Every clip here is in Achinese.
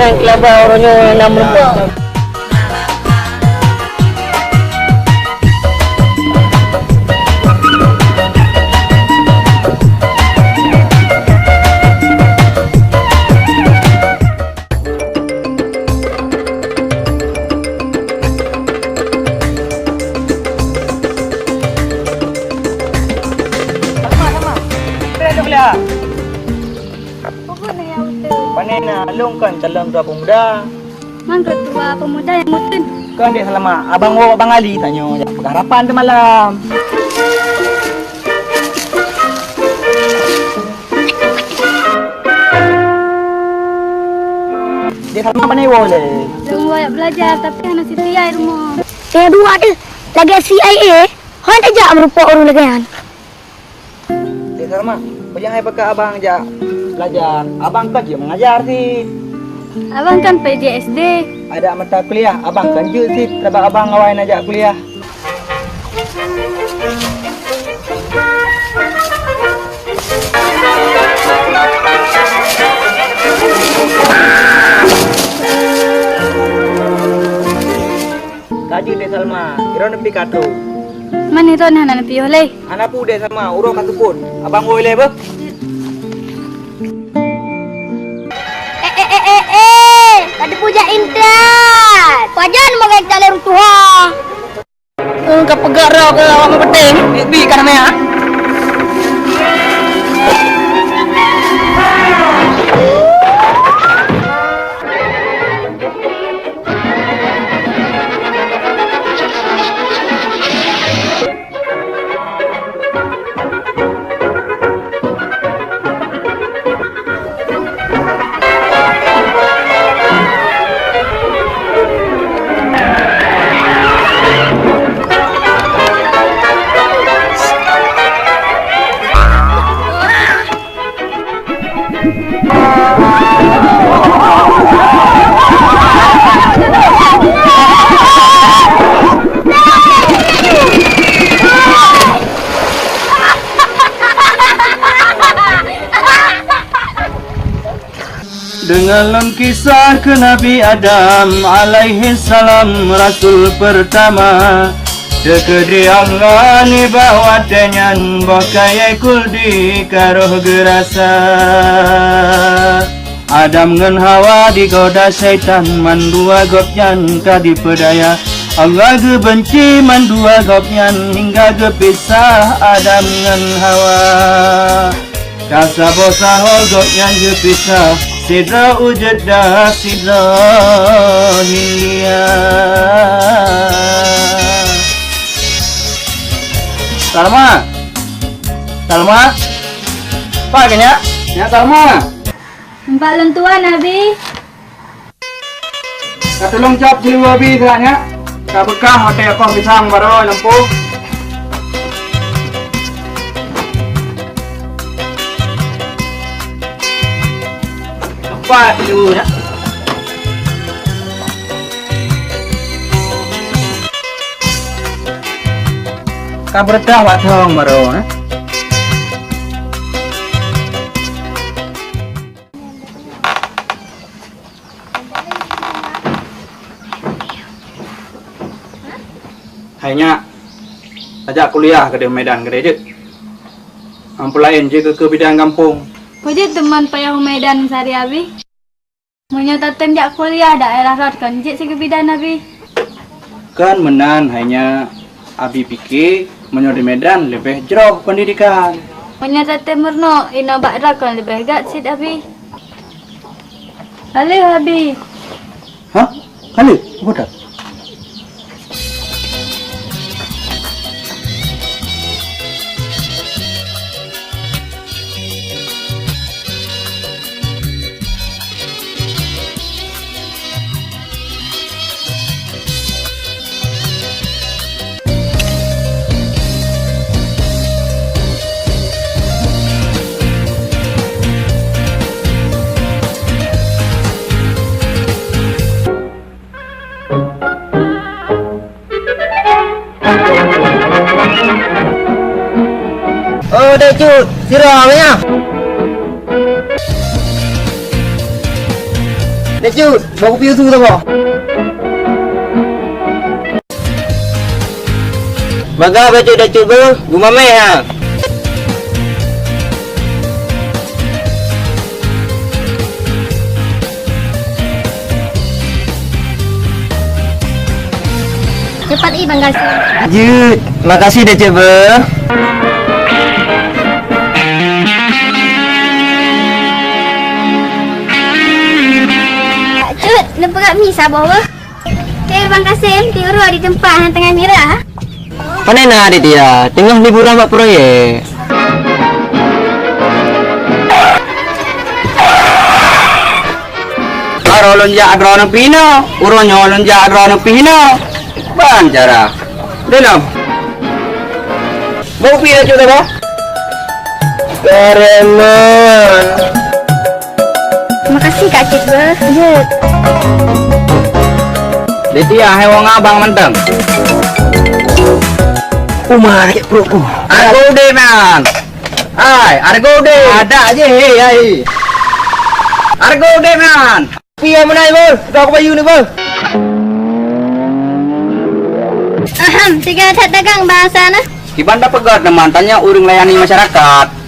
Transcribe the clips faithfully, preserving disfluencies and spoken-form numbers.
Keulaba uroe nyoe na meurumpok. Sama, sama. Boleh duduk lah. Pokok na ya betul. Pane na, lôn kan calon ketua pemuda. Man ketua pemuda nyang meuteun. Kan Dek Salma, abang woe Bang Ali tanyoe jak peugah harapan teumalam. Dek Salma pane woe lé? Lôn woe jak belajar, tapi hana sitiai rumoh. Eh, dua deh, lagèe C I A, hana tajak meurumpok ureueng lagèe nyan. Dek Salma, peue nyang hai pakat abang jak belajar? Abang kan jeuet mengajar cit. Abang kan P J S D. Adak mata kuliah, abang kan jeuet cit, sabab abang awai na jak kuliah. Ka jeuet Dek Salma, droeneuh pih ka trok. Man droeneuh hana neupiôh lé? Hana peue Dek Salma, uroe ka seupôt. Abang woe lé beuh. Eh, eh, eh, eh, eh! Ka teupeue jak intat. Pajan magai intat lé ureueng tuha. Eh, ka peugah droe keu awak meupeuteng, bi ka namanya. Deungon lôn kisah keu Nabi Adam alaihissalam, rasul peurtama. Teukeudi Allah nibak watèe nyan boh kayèe kuldi ka roh geurasa. Adam ngon Hawa digoda syaitan, mandua gobnyan ka dipeudaya. Allah geubeunci mandua gobnyan hingga geupisah Adam ngon Hawa. Ka saboh saho gobnyan geupisah, sidroe u Jeddah, sidroe Hindia. Salma! Salma! Pat keu nyak? Nyak Salma! Bak lôn tuan, Abi. Ka tulông cop siluweue bi sira nyak, ka beukah watèe akoh pisang baroe lam poh. Teumpat tu nyak. Ka beureudah bak thong baroe, eh. Hai nyak, tajak kuliah keudeh Medan keudeh jeuet. Nyang peulaén jeuet keu, keu bidan gampông. Peue jeuet teuma payah u Medan sehari, Abi? Meunyoe tatem jak kuliah daerah rot kon jeuet sikeu bidan, Abi? Kon meunan, hai nyak. Abi pike meunyoe di Medan leubeh jroh pendidikan. Meunyoe tatem meurunoe inoe bak droe kon leubeh gèt cit, Abi. Halo, Abi. Hah? Halo, peue that? Oh, Dek Cut, sira awaknyan. Deucut, bak kupi usu saboh. Bagah bacut deucut beuh, gumamé ha. Cepat i Bang Kasim. Jeuet, makasih deucut beuh. Cut, lôn peugah mi saboh beuh. Hei Bang Kasim, tiuroe di teumpat hana teungoh mirah. Pane na Aditya, teungoh liburan bak proyek. Baroe lôn jak droeneuh pih hinoe, uroe nyoe lôn jak droeneuh pih hinoe. Ban cara. Deuh lom. Bak kupi deucut saboh. Kareman. Makasih Kak Cit beuh. Jeuet. Aditya, hai wong abang mantong. Uma sakét pruet ku. Aku deh man. Hai, argo deh. Ada aja he, hai. Argo deh man. Pih meunan beuh, dak bayu ni beuh. Ahem, tiga that dagang bahasa nah. Kiban dak peugah teuma tanya ureuëng layani masyarakat.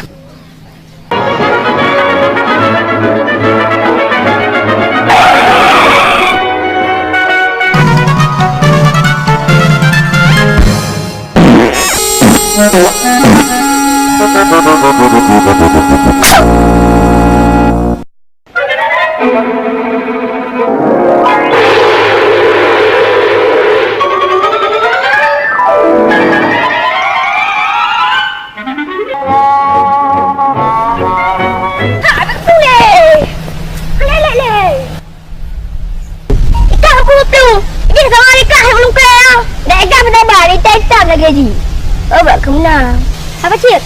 Ikah aku tu. Ini sama ikah yang melungkai. Dah ikah pada bari, tak hitam lagi, Haji. Oh, buat kemana? Apa cik?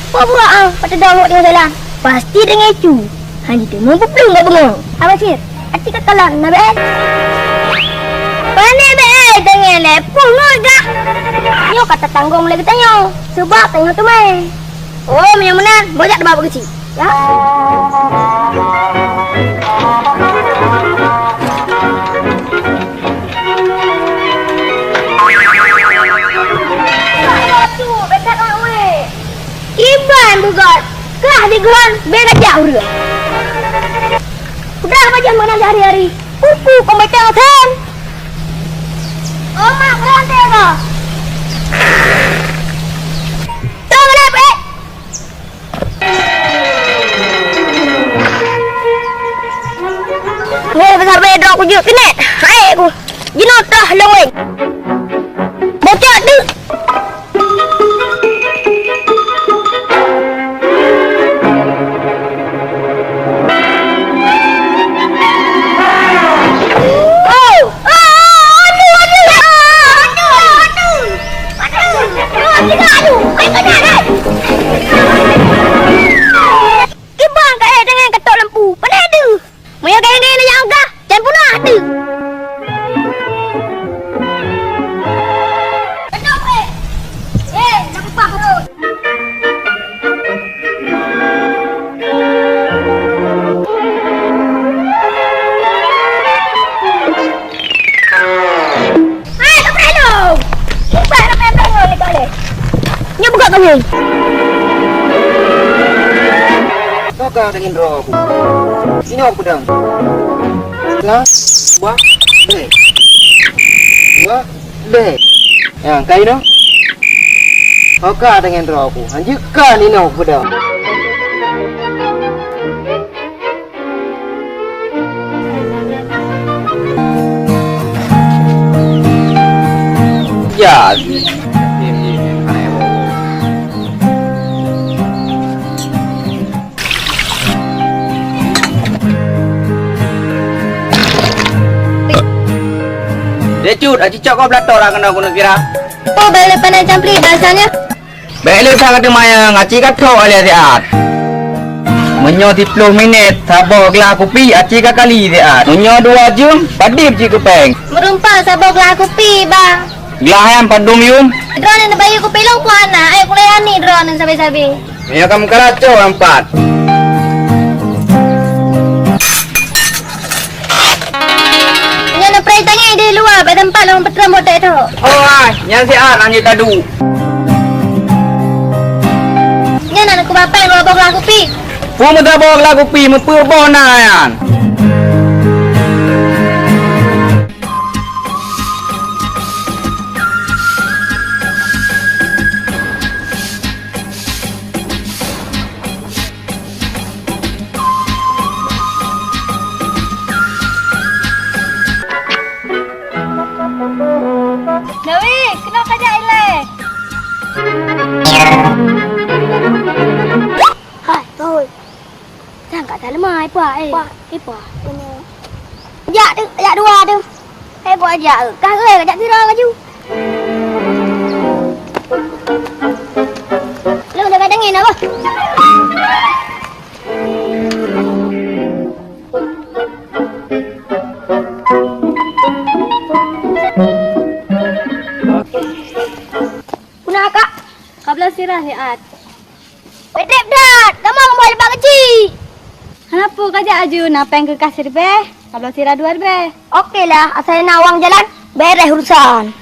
Buat-buat ah, pada dah awak tengah jalan. Pasti dengan itu. Hanya dia mau peplung kat bengong. Apa cik? Aci ka kalon na bèe. Pane bèe teungoh lé pungoe gah. Nyoe ka tatanggong lé geutanyoe, seubab tanyoe teumé. Oh, meunyoe meunan, bojak teuma bak keuchik. Ya. Kiban beugot, kah digon bèe gajah ureueng. Udah bajah meunan hari-hari, pupu pembeteng sen. Oma, ngon tengok. Tong lep, eh. Weh, besar bae drop ku jeuet keuneuk. Hai ku. Jinoe toh lôn weh. Bocok tu. Kiban ka eh dengan ketok lampu. Pandai tu. Meunyoe gaya-gaya nyang gah, jangan punah tu. Hai, Kak Prelo! Lupa ramai-ramai ngon lekak leh. Nyoe buka kami. Toka dengan roh aku. Sini aku pedang. Sila, dua, deh. Dua, deh. Ya, kayu no. Toka dengan roh aku. Anjir kan ini aku pedang. Ya. Deh cut, aci cok kau belato lah kena guna kira. Oh, balik pandai campli dasarnya. Bèk lé that ka teuma nyang aci ka thok alèh siat. Meunyoe siplôh minèt saboh glah kupi aci ka kali siat. Meunyoe dua jeuem padub jih keu péng. Meureumpang saboh glah kupi, Bang. Glah nyan padum yum. Droeneuh neubayeue kupi lôn pih hana, ai kulayani droeneuh sabe-sabe. Meunyoe ka meukarat cok ampat. Bak teumpat lôn peutrang boh teh tu. Oh, ai, nyan siat, lanjut tadu. Nyan aneuk bapak nyang boh geula kupi. Peue meutabok lagu pi meupeuboh na nyan. Nawi, keunoe kajak ilée. Hai, Toy. Sang ka Salma, ipa, eh. Ipa. Ipa. Jak tu, jak dua tu. Eh, buat jak. Kah, eh, jak sira laju. Lu dah kadang ni apa? Puna, Kak? Ka bloe sira siat. Beudeb that, kamoe ngeumbôi leubak keuchik. Hana peue, kajak aju, na péng keu kah siribée, ka bloe sira dua ribée. Oke lah, asai na uang jalan, beres urusan.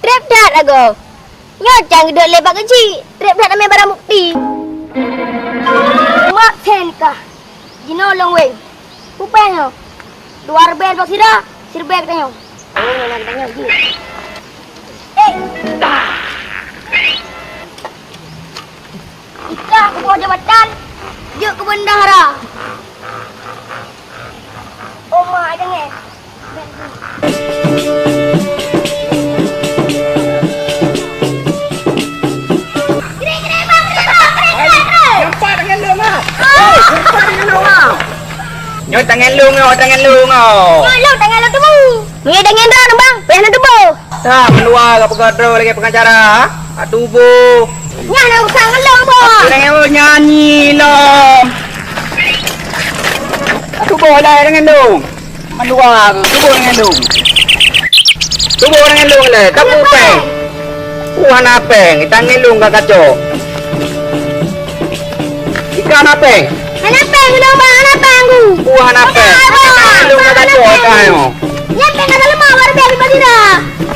Treb that lagoe. Nyoe cang geudok lé bak keuchik. Treb that amé barang bukti. Mak sen kah. Jinoe lôn wéng. Peue péng nyoe? Dua ribée bak sira, siribée geutanyoe. Oh, na geutanyoe jih. Eh. Jika kuboh jabatan, jeuet keu bendahara. Oma ai dengé. Nampak tangan lôn ah. Nampak tangan lôn ah. Nyoe tangan lôn, nyoe tangan lôn, oh. Nyoe lôn tangan lôn tuboh. Nyoe tangan droeneuh, Bang. Payah na tuboh. Dah, meuluwa ka peugah droe lagée pengacara, ha? Ka tuboh. Nyan na usah ngelong, Bang. Tangan lôn nyanyi lom. Ka tuboh dah tangan lôn. Mandua, tuboh tangan lôn. Tuboh tangan lôn lé, ka peue péng. Peue hana péng, tangan lôn ka kacok. Ika hana péng. Hana péng, hana péng, hana péng. Peue hana péng. Tangan lôn ka kacok, ika nyoe. Nyan péng ka lama, baru bèk lima juta.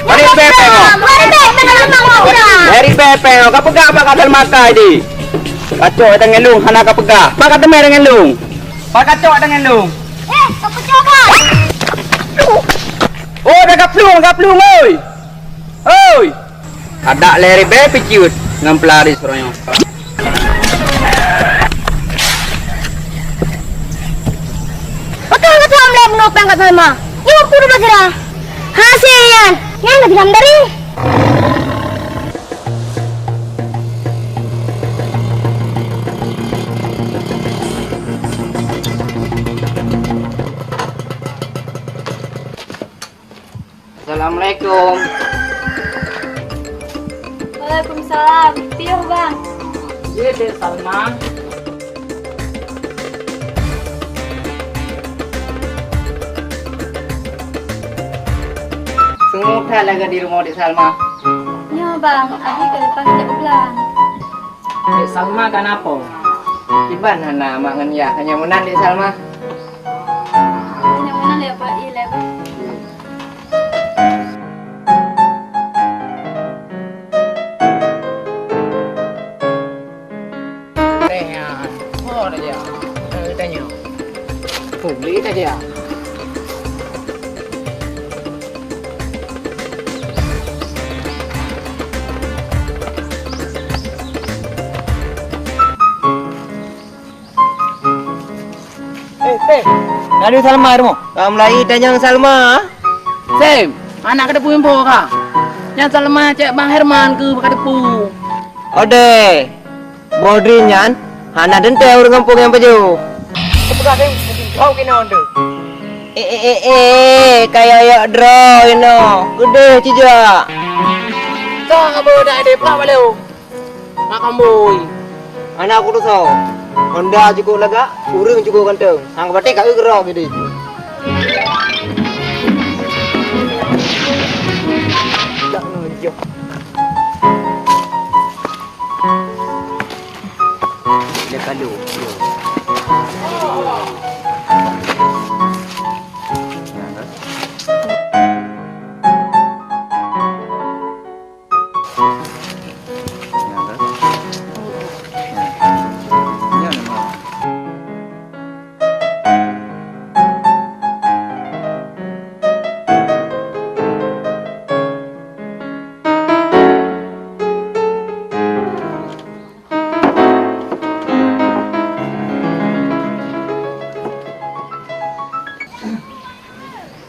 Baru bèk péng, oh. Baru bèk péng ka lama, lima juta. Baru bèk péng, oh. Ka peugah bak ka Salma kai di. Kacok tangan lôn, hana ka peugah. Bak ka teumé tangan lôn. Bak kacok tangan lôn. Eh, ka peucok, Bang. Oh, dah ka plueng, ka plueng, oi. Oi. Adak lé ribèe picit ngon peulari suroh nyoe. Beutôi keu lé meunopang kat Salma. Nyoe pun udah sira. Hasil nyan, nyan ka dilam dari. Assalamualaikum. Waalaikumsalam. Piôh, Bang. Iya, Dek Salma. Seungoh that lagèe di rumoh Dek Salma. Nyoe, Bang, Abi ka leupah jak u blang. Dek Salma ka na po? Kiban hana mak ngon yah, hanya meunan Dek Salma. Hanya meunan lé, Pak, iya lé, Bang. Teh, ah, oh, dah ya. Eh, tanya. Boleh dah ya. Eh, Sam, na deuh Salma rumoh? Ka meulayi tanyong Salma. Sam, anak ka teupeue info ka? Nyan Salma cék Bang Herman keu ka teupeue. Ode, boh dri nyan hana teuntèe ureueng gampông nyang pajoh. Teupeugah Sam, hok keunoe teuh. Eh, eh, eh, eh, kayok-yok droe inoe. Keudeh cijak. Ka boh dak deh, peugah bak lé. Mak amboi. Anak kutusoe. Honda cukup lagak, ureueng cukup ganteng. Hang batek ka eu keudroe geude. Dak nunjuk. Kalo.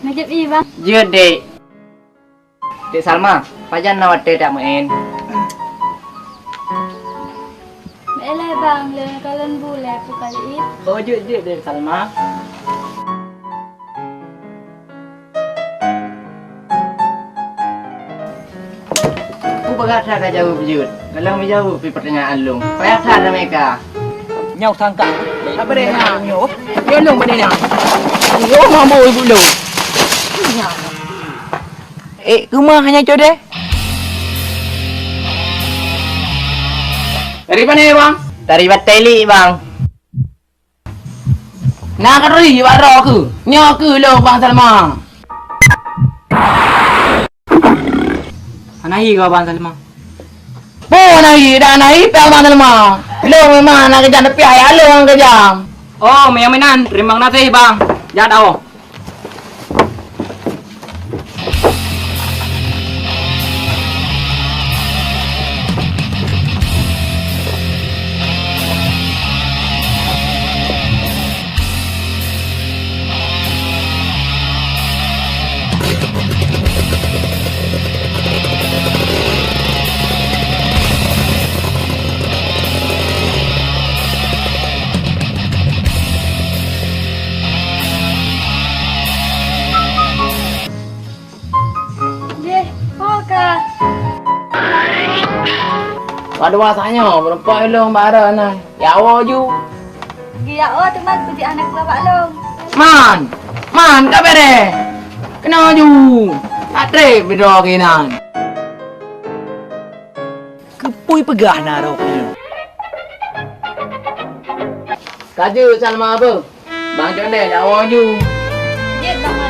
Neujép ie, Bang. Jeuet, Dek. Dek Salma, pajan na watèe tajak meu'en? Meu'en lé, Bang, lôn kalon bu lé, peue kali. Oh, jeuet, jeuet, Dek Salma. Peue peugah that ka jaweueb jeuet? Galak meujaweueb pih peutanyaan lôn. Payah that ramé ka. Nyoe sangka. Apa deh nyoe? Nyoe lôn bak deh nyoe. Nyoe mambo ibu lôn. Eh, keumah hana codeh? Dari mana, Bang? Dari Bateli, Bang. Na keuri bak droe keuh. Nyoe keuh lôn Bang Salma. Hana hi kah Bang Salma? Peue hana hi, dak hana hi pih Bang Salma. Lôn memang na keujam, tapi ayah lôn nyang keujam. Oh, meunyo meunan, teurimong gaséh Bang. Jak daoh. Jih, ho ka. Padua tanyoe, meureumpok ilong bara na. Ya wo ju. Geujak wo teuma kujak hana keubah bak lôn. Man, man, ka bere. Keunoe ju. Tak treb beudôh keunan. Keupeue peugah na roh nyoe? Ka jeuet Salma beuh. Bang Conde jak woe ju. Jeuet Bang